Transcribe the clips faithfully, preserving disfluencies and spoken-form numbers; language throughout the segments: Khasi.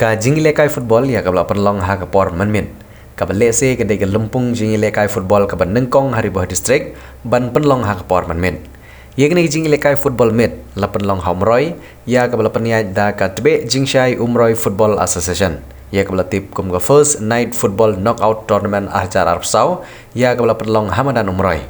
Ka jingïalehkai football ïa kaba la pynlong ha ka por mynmiet, kaba lehse ka dei ka lympung jingïalehkai football kaba nyngkong ha Ri Bhoi District ban pynlong ha ka por mynmiet. Ïa kane ka jingïalehkai football meet la pynlong ha Umroi, ïa kaba la pynïaid da ka Tbeh Jingshai Umroi Football Association, ïa kaba la tip kum ka First Night Football Knockout Tournament ar hajar arphew saw, ïa kaba la pynlong ha madan Umroi.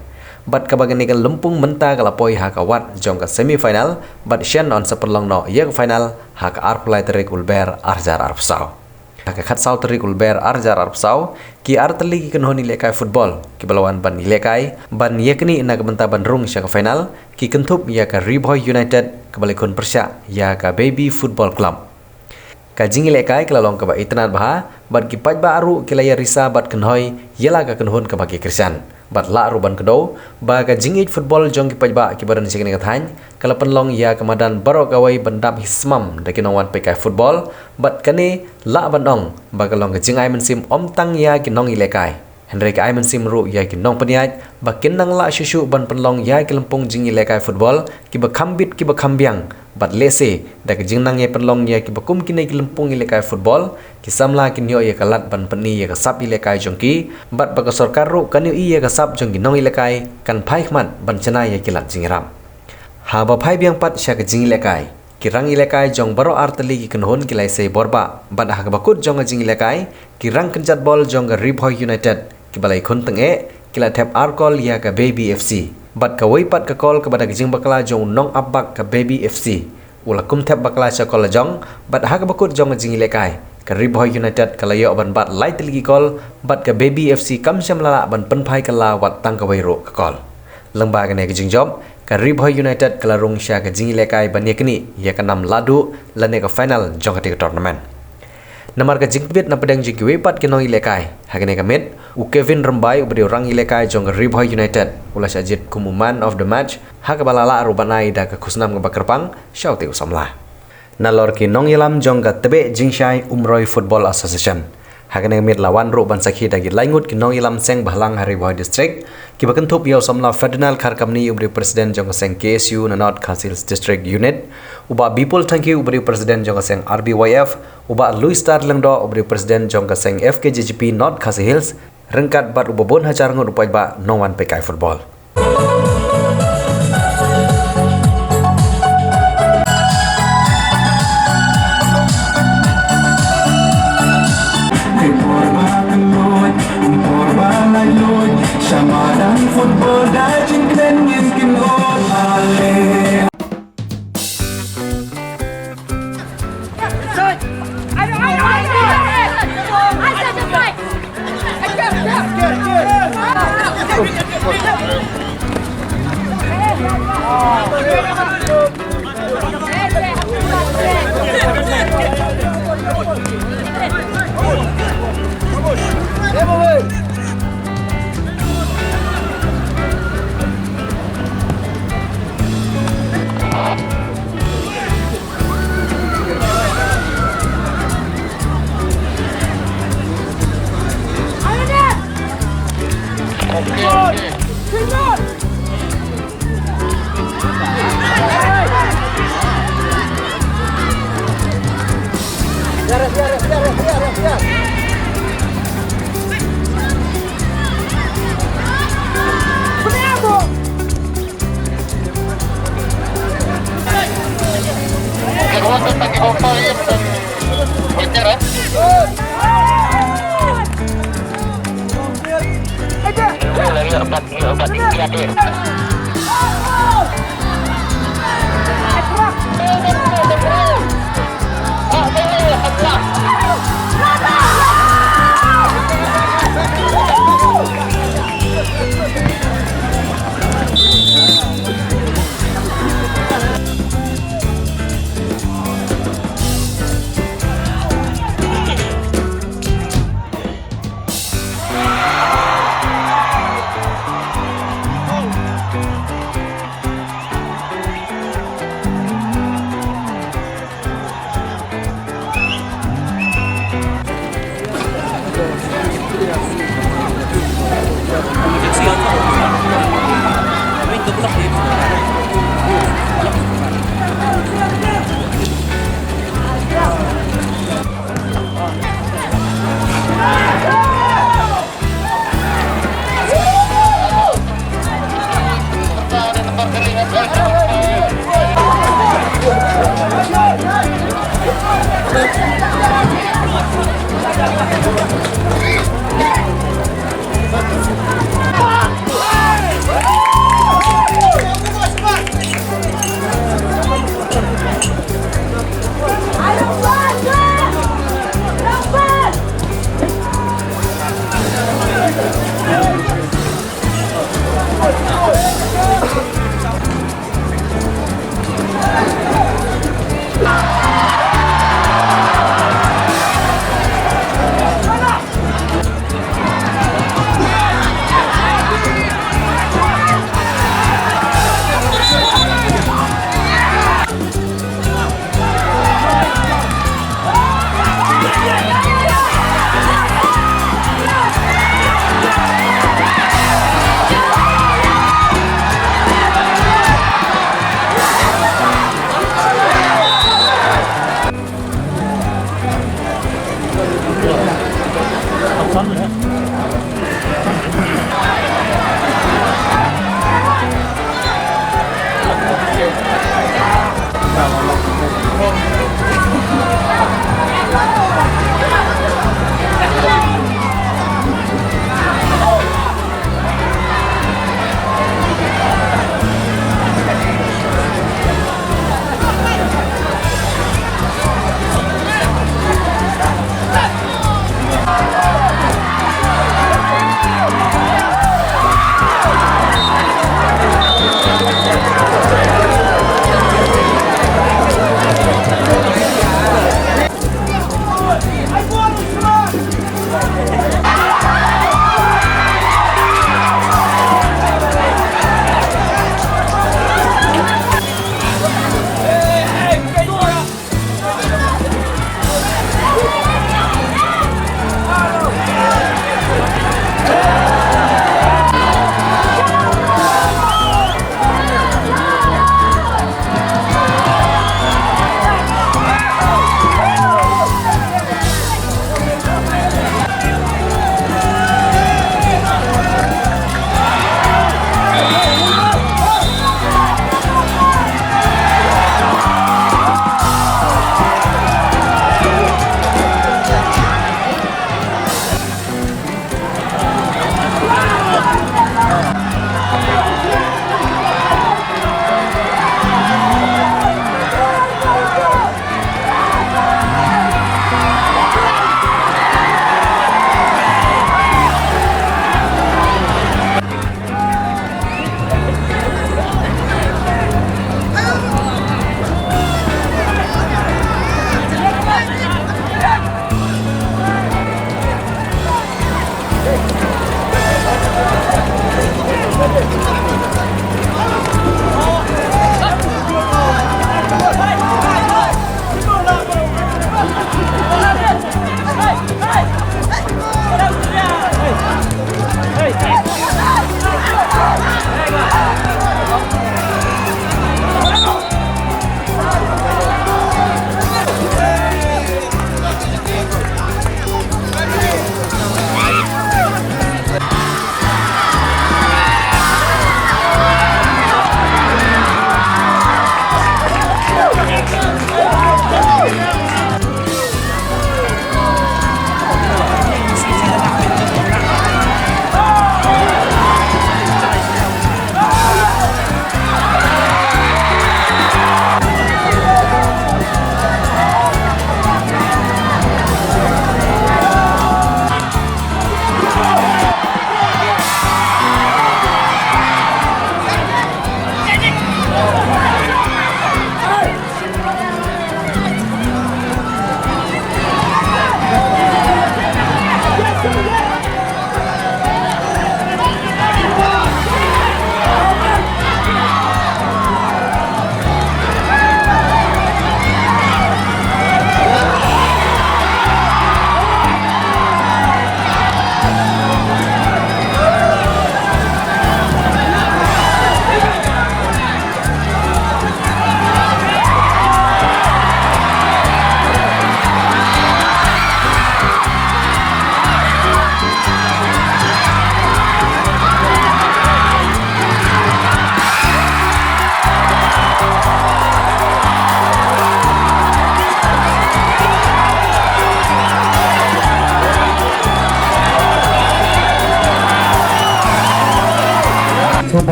Bad kaba kane ka lympung mynta ka la poi ha ka wad jong ka semi final, bad shen yn sa pynlong noh ïa ka final ha ka arphew lai tarik u Lber ar hajar arphew saw. Ha ka khatsaw tarik u Lber ar hajar arphew saw, ki artylli ki kynhun ïalehkai football kiba la wan ban ïalehkai ban ïaknieh na ka bynta ban rung sha ka final, ki kynthup ïa ka Ri Bhoi United kaba la ïakhun pyrshah ïa ka Baby Football Club. Ka jingïalehkai ka la long kaba itynnad bha, bad ki paidbah ruh ki la ïa risa bad kynhoi ïa la ka kynhun kaba ki kyrshan. Bad lah ruh ban kdew ba ka jingïeit football jong ki paidbah kiba don sha kane ka thaiñ ka la pynlong ïa ka madan baroh kawei ban dap hi smam da ki nongwan peitkai football, bad kane lah ban ong ba ka long ka jingai mynsiem ym tang ïa ki nongïalehkai, hynrei ka ai mynsiem ruh ïa ki nongpynïaid ba kin nang lah shuh shuh ban pynlong ïa ki lympung jingïalehkai football kiba kham bit kiba kham biang, bad lehse da ka jingnang ïa pynlong ïa kiba kum kine ki lympung ïalehkai football, ki samla kin ïoh ïa ka lad ban pyni ïa ka sap ïalehkai jong ki, bad ba ka sorkar ruh kan ïohi ïa ka sap jong ki nongïalehkai, kan phai khmat ban shna ïa ki lad jingïarap. Haba phai biang pat sha ka jingïalehkai, ki rangïalehkai jong baroh artylli ki kynhun ki la ïasei borbah, bad ha kaba kut jong ka jingïalehkai, ki rangkynjat bol jong ka Ri Bhoi United kiba la ïakhun tyngeh ki la thep ar kol ïa ka Baby F C. Bad kawei pat ka kol kaba da ka jingbakla jong u nongap bak ka Baby F C, u la kum thep bakla sha kol la jong, bad ha kaba kut jong ka jingïalehkai, ka Ri Bhoi United ka la ïoh ban bat lai tylli ki kol, bad ka Baby F C kam shym la lah ban pynphai kylla wat tang kawei ruh ka kol. Lyngba kane ka jingjop, ka Ri Bhoi United ka la rung sha ka jingïalehkai ban ïaknieh ïa ka nam laduh lane ka final jong katei ka tournament. Namar ka jingpynbit na pdeng jong kiwei pat ki nongïalehkai ha kane ka miet, u Kevin Rymbai uba dei u rangïalehkai jong ka Ri Bhoi United u la shah jied kum u man of the match, ha kaba la lah ruh ban ai da ka khusnam kaba kyrpang sha utei u samla. Nalor ki nongïalam jong ka Tbeh Jingshai Umroi Football Association, ha kane ka miet la wan ruh ban sakhi da ki laingut ki nongïalam seng bhalang ha Ri Bhoi District, kiba kynthup ïa u samla Ferdinand Kharkamni uba dei u president jong ka seng K S U na North Khasi Hills District Unit, u bah Bipul Thangkhiew uba dei u president jong ka seng R B Y F, u bah Louis Star Lyngdoh uba dei u president jong ka seng F K J G P North Khasi Hills, ryngkat bad u babun hajar ngut u paidbah nongwan peitkai football.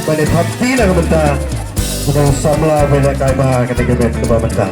Ban ïa thap kti na ka bynta u nongsamla ba ïalehkai ma kane ka met kaba mynta.